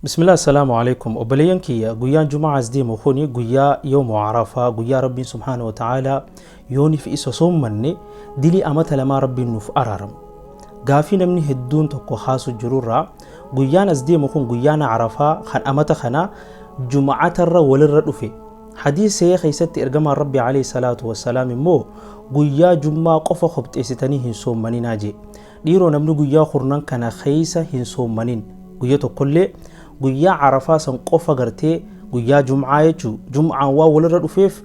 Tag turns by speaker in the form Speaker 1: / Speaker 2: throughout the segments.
Speaker 1: Bismillah, assalaamu alaikum. Obboleeyyan kiyya, guyyaan Jumaa as deemu kuni guyyaa yoomu Arafaa, guyyaa Rabbiin subhaanahu wa ta'aalaa yooniif isa soommanne dilii amata lamaa Rabbiin nuuf araaramu. Gaafii namni hedduun tokko kaasu jirurraa, guyyaan as deemu kun, guyyaan Arafaa kan amata kanaa, Juma'atarra walirra dhufe. Hadiis sahih keessatti ergamaan Rabbi alayhi salaatu wassalaam immoo guyyaa Jummaa qofa kopxeessitanii hin soommaninaa jee. Dhiiroo, namni guyyaa kurnan kana keessa hin soommanin guyya tokkollee, guyyaa Arafaa san qofa gartee guyyaa Jum'aa jechuu, Jum'aan waan walirra dhufeef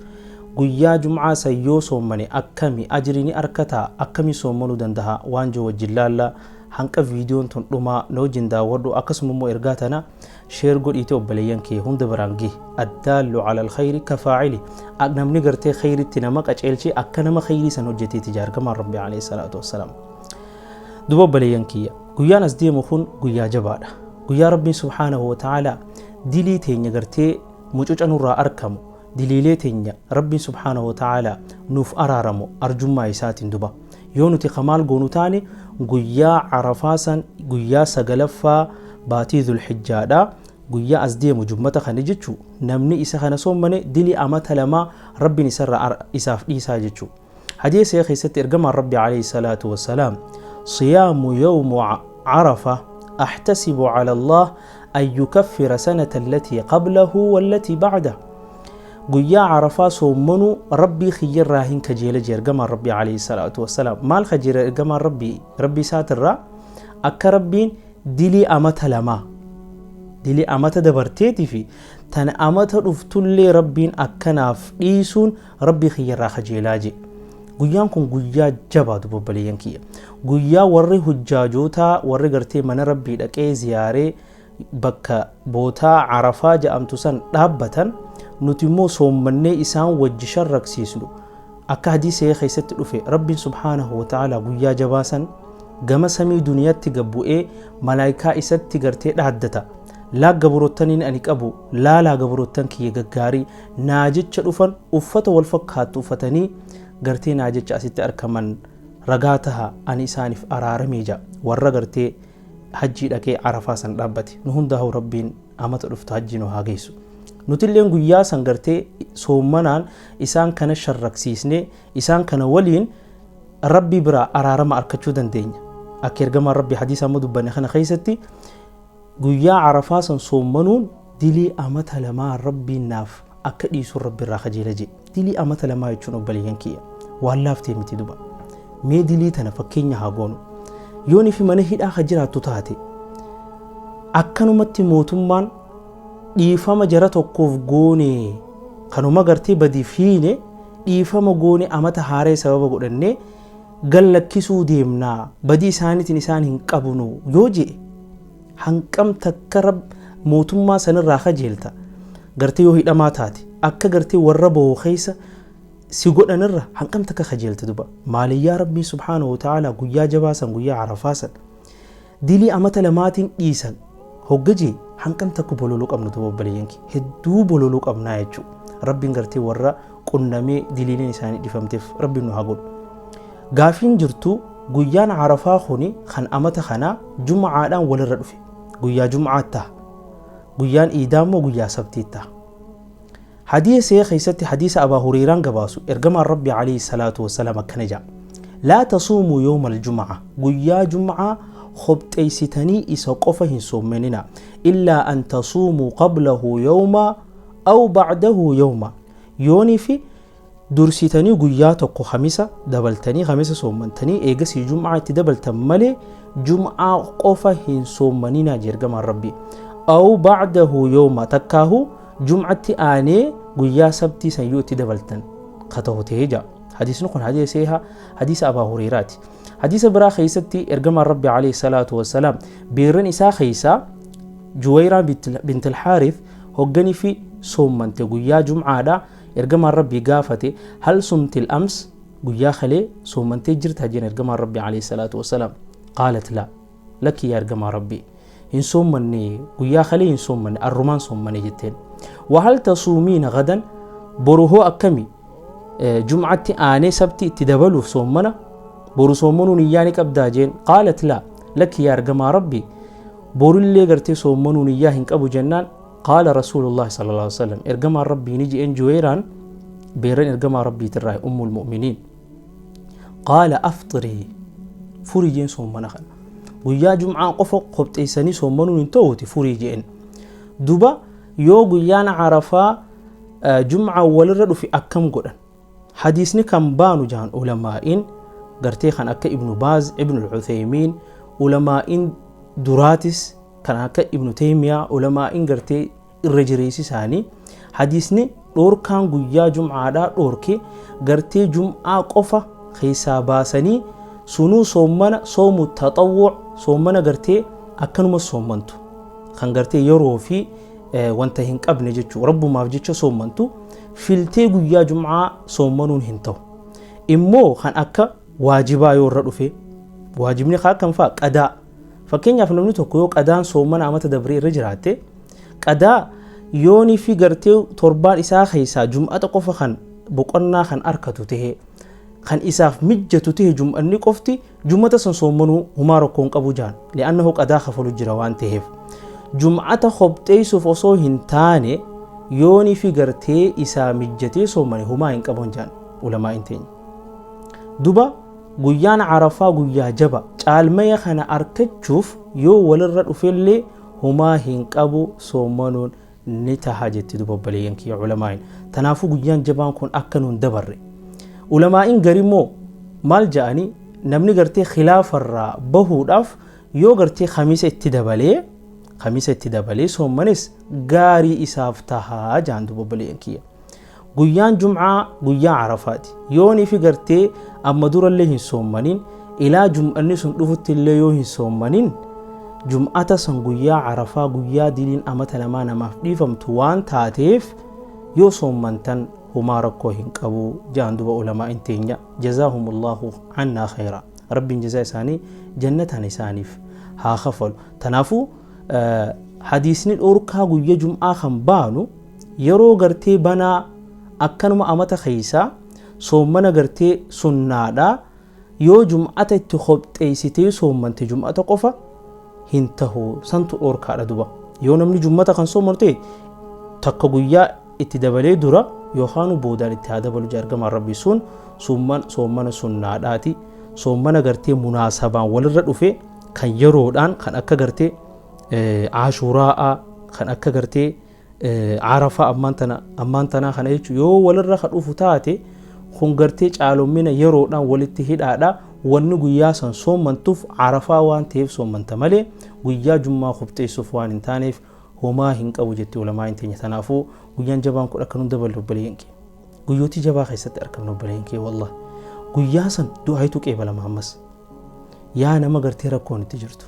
Speaker 1: guyyaa Jum'aa san yoo soommane akkami ajrii ni arkataa, akkami soommanuu dandaha waan jiru wajjin laalla. Hanqa viidiyoon tun dhumaa na wajjin daawwadhu. Akkasuma immoo ergaa tana share godhiite obboleeyyan kee hunda biraan gahi. Addaallu ala alkhayri kafaa'ili, namni gartee khayritti nama qaceelchee akka nama khayrii san hojjeteeti jaargamaan Rabbi alayhi salaatu wassalaam. Duba obboleeyyan kiyya, guyyaan as deemu kun guyyaa jabaadha, guyyaa Rabbiin subhaanahu wa ta'aalaa dilii teenya gartee mucuca nurraa arkamu, diliilee teenya Rabbiin subhaanahu wa ta'aalaa nuuf araaramu arjummaa isaatiin. Duba yoo nuti kamaal goonu taane, guyyaa Arafaa san, guyyaa sagalaffaa baatii Dhulhijjaadha, guyyaa as deemu jummata kana jechuu, namni isa kana soommane dilii amata lamaa Rabbiin isarraa isaaf dhiisaa jechuu. Hadiisa keessatti ergamaan Rabbi alayhi salaatu wassalaam, siyaamu yawmu Arafa ahtasibu ala Allah an yukaffira sanata allatii qablahu wallatii ba'da. Guyyaa Arafaa soommanuu Rabbii kiyyarraa hin kajeela jee ergamaan Rabbii alayhi salaatu wassalaam. Maal kajeela ergamaan Rabbii Rabbii isaatirraa? Akka Rabbiin dilii amata lamaa, dilii amata dabarteetii fi tan amata dhuftullee Rabbiin akkanaaf dhiisuun Rabbii kiyyarraa kajeelaa jee. Guyyaan kun guyyaa jabaa, duba obboleeyyan kiyya, guyyaa warri hujjaajootaa, warri gartee mana Rabbii dhaqee ziyaaree bakka bootaa Arafaa jedhamtu san dhaabbatan, nuti immoo soommannee isaan wajji sharraksiisnu. Akka hadiisee keessatti dhufe, Rabbiin subhaanahu wa ta'aalaa guyyaa jabaa san gama samii duniyaatti gabbu'ee malaayikaa isatti gartee dhaaddata: "Laa gabrottaniin ani qabu, laalaa gabrottan kiyya gaggaarii naa jecha dhufan, uffata wal fakkaattu uffatanii gartee naa jecha asitti argaman, ragaa taha, ani isaaniif araaramee" ja. Warra gartee hajjii dhaqee Arafaa san dhaabbate, nu hundaa'u Rabbiin amata dhuftu hajjii nu haa geessu. Nutilleen guyyaa san gartee soommanaan isaan kana sharraksiisnee isaan kana waliin Rabbii biraa araarama arkachuu dandeenya. Akka ergamaan Rabbii hadiisa amma dubbanne kana keessatti, guyyaa Arafaa san soommanuun dilii amata lamaa Rabbiin naaf akka dhiisuun Rabbi irraa kajeela jee. Dilii amata lamaa jechuun, obboleeyyan kiyya, waan laaftee miti. Duba mee dilii tana fakkeenya haa goonu. Yoon fi mana hidhaa ka jiraattu taate, akkanumatti mootummaan dhiifama jara tokkoof goone, kanuma gartee badiif hiine dhiifama goone, amata haaree sababa godhannee gallakkisuu deemnaa, badii isaaniitiin isaan hin qabnu yoo je'e, hanqam takka rab mootummaa sanirraa kajeelta? Gartee yoo hidhamaa taate, akka gartee warra bahu keessa si godhanirra hanqam takka kajeelta? Duba maaliyyaa Rabbiin subhaanahu wa ta'aalaa guyyaa jabaa san, guyyaa Arafaa san, dilii amata lamaatiin dhiisan hogga jee, hanqam takka bololuu qabnu? Duba obboleeyyan kee, hedduu bololuu qabnaa jechuu. Rabbiin gartee warra qunnamee diliileen isaanii dhifamteef Rabbiin nu haa godhu. Gaafiin jirtu, guyyaan Arafaa kuni kan amata kanaa Jum'aadhaan walirra dhufe, guyyaa Jum'aa ta'a, guyyaan Iidaa immoo guyyaa Sabtii ta'a. Hadiisa keessatti, hadiisa Abaa Huriiraan gabaasu, ergamaan Rabbi alayhi salaatu wassalaam akkana jedha: "Laa tasuumuu yawma aljum'a", guyyaa Jum'aa kopxeessitanii isa qofa hin soommanina, "illaa an tasuumuu qablahu yawma aw ba'dahu yawma", yoonii fi dursitanii guyyaa tokko Kamisa dabaltanii, Kamisa soommantanii eegasii Jum'aa itti dabaltan malee Jum'aa qofa hin soommaninaa jee ergamaan Rabbii. Aw ba'dahu yawma, takkaahu Jum'atti aanee guyyaa Sabtii san yoo itti dabaltan ka ta'u ta'ee jaa. Hadiisni kun hadiisa seeha, hadiisa Abaa Huriiraati. Hadiisa biraa keessatti ergamaan Rabbi alayhi salaatu wassalaam beerran isaa keessaa Juwayraa bint al-Haarith hogganii fi soommante guyyaa Jum'aadha, ergamaan Rabbii gaafate: "Hal sumtil ams?" Guyyaa kalee soommantee jirtaa jeen ergamaan Rabbii alayhi salaatu wassalaam. Qaalat: "Laa, lakki yaa ergamaa Rabbii, hin soommanne, guyyaa kalee hin soommanne, arrumaan soommane" jetteen. "Wahal tasuumiina gadan?" Boru hoo akkami? Jum'atti aanee Sabti itti dabaluuf soommana boru soommanuu niyyaa ni qabdaa jeen. Qaalat: "Laa, lakki yaa ergamaa Rabbii." Borullee gartee soommanuu niyyaa hin qabu jennaan, qaala rasuulullahi sallallahu alaihi wasallam, ergamaan rabbii ni je'een. Juweeraan beerran ergamaa rabbiitirraa ummul mu'miniin, qaala afxirii, furii jeen. Soommana kana guyyaa jum'aa qofa qopheessanii soommanuun hin ta'uuti, furii jeen. Duba yoo guyyaan Arafaa jum'aa walirra dhufe akkam godhan? Hadiisni kan baanu jahan ulamaa'iin gartee kan akka Ibnu Baaz, Ibnu Uthaymiin, ulamaa'iin duraatis kan akka Ibnu Taymiyaa, ulamaa'iin gartee irra jireessi isaanii, hadiisni dhoorkaan guyyaa jum'aadhaa dhoorke gartee jum'aa qofa keessaa baasanii, sunuu soommana soomu taxawwu, soommana gartee akkanuma soommantu kan gartee yeroo fi wanta hin qabne jechuu, rabbumaaf jecha soommantu filtee guyyaa jum'aa soommanuun hin ta'u. Immoo kan akka waajibaa yoo irra dhufe, waajibni kaa akkam fa'a? Qadaa fakkeenyaaf, namni tokko yoo qadaan soommana amata dabree irra jiraatte, qadaa yoonii fi gartee torbaan isaa keessaa jum'ata qofa kan boqonnaa kan arkatu ta'e, kan isaaf mijjatu ta'e jum'anni qofti, jum'ata san soommanuu humaa rakkoo hin qabu jaan, li'annahu qadaa kafalu jira waan ta'eef. Jum'ata kopheessuuf osoo hin taane, yoonii fi gartee isaa mijjatee soommane humaa hin qabu jaan ulamaa hin teenya. Duba guyyaan Arafaa guyyaa jaba caalmaya kana arkachuuf yoo walirra dhufellee humaa hin qabu, soommanuun ni taha jetti duba obboleeyyan kiyya ulamaa'iin. Tanaafuu guyyaan jabaan kun akka nuun dabarre. Ulamaa'iin garimmoo maal ja'anii, namni gartee khilaafarraa bahuudhaaf yoo gartee khamiisa itti dabalee soommanis gaarii isaaf tahaa jaan duba obboleeyyan kiyya. Guyyaan jum'aa guyyaa Arafaati. Yoonii fi gartee amma durallee hin soommanin, ilaa jum'anni sun dhufutti illee yoo hin soommanin, jum'ata san guyyaa Arafaa, guyyaa diliin amata lamaa namaaf dhiifamtu waan taateef, yoo soommantan humaa rakkoo hin qabu jaan duba ulamaa'in teenya. Jazaahumullahu cannaa khayra, rabbiin jazaa isaanii jannataan isaaniif haa kafalu. Tanaafuu hadiisni dhorkaa guyya jum'aa kan baanu, yeroo gartee banaa akkanuma amata keeysaa soommana gartee sunnaadha yoo jum'ata itti kopheessitee soommante, jum'ata qofa hin tahu, santu dhorkaadha. Duba yoo namni jum'ata kan soommanu ta'e, takka guyyaa itti dabalee dura yookaan boodaan itti haa dabalu ergamaan rabbii. Sun soommana sunnaadhaati. Soommana gartee munaasabaan walirra dhufe kan yeroodhaan, kan akka gartee Ashuuraa, kan akka gartee Arafaa ammaan tanaa kana jechuun, yoo walirra ka dhufu taate, kun gartee caalomina yeroodhaan walitti hidhaadha. Wanni guyyaa san soommantuuf Arafaa waan ta'eef soommanta malee guyyaa jummaa qopheessuuf waan hin taaneef homaa hin qabu jetti ulamaa hin teenya. Tanaafuu guyyaan jabaan kun akka nu dabalu obboleeyyan kee, guyyootii jabaa keessatti argamna obboleeyyan kee. Wallah, guyyaa san du'aayitu qeebalama. Ammas yaa nama gartee rakkoon itti jirtu,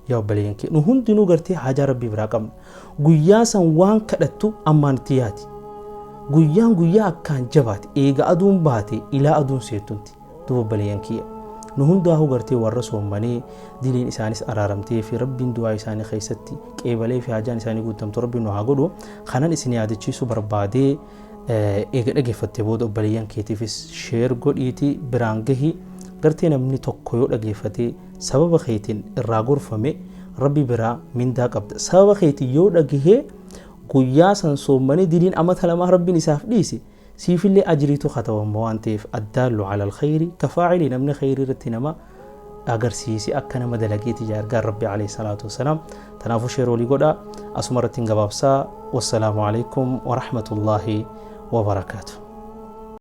Speaker 1: yaa obboleeyyan kee, nu hundinuu gartee haajaa rabbii biraa qabna. Guyyaa san waan kadhattu ammaan itti yaati. Guyyaan guyyaa akkaan jabaate, eega aduun baate ilaa aduun seettunti. Duba obboleeyyan kiyya, nu hundaa'uu gartee warra soommanii diliin isaanis araaramtee fi rabbiin du'aa isaanii keessatti qeebalee fi haajaan isaanii guutamtu rabbiin nu haa godhu. Kanan isin yaadachiisuu barbaadee, eega dhageeffattee booda obboleeyyan keetiifis share godhiitii biraan gahi. Gartee namni tokko yoo dhageeffatee sababa keetiin irraa gorfame, rabbi biraa mindaa qabda. Sababa keetiin yoo dhagahee guyyaa san soommanii diliin amata lamaa rabbiin isaaf dhiise, siifillee ajriitu katabama waan ta'eef, addaallu ala alkhayri kafaacilii, namni khayrii irratti nama agarsiise akka nama dalageeti jaa ergaan rabbi alayhi salaatu wasalaam. Tanaafuu share walii godha. Asuma irratti hin gabaabsaa. Wassalaamu alaikum warahmatullaahi wabarakaatu.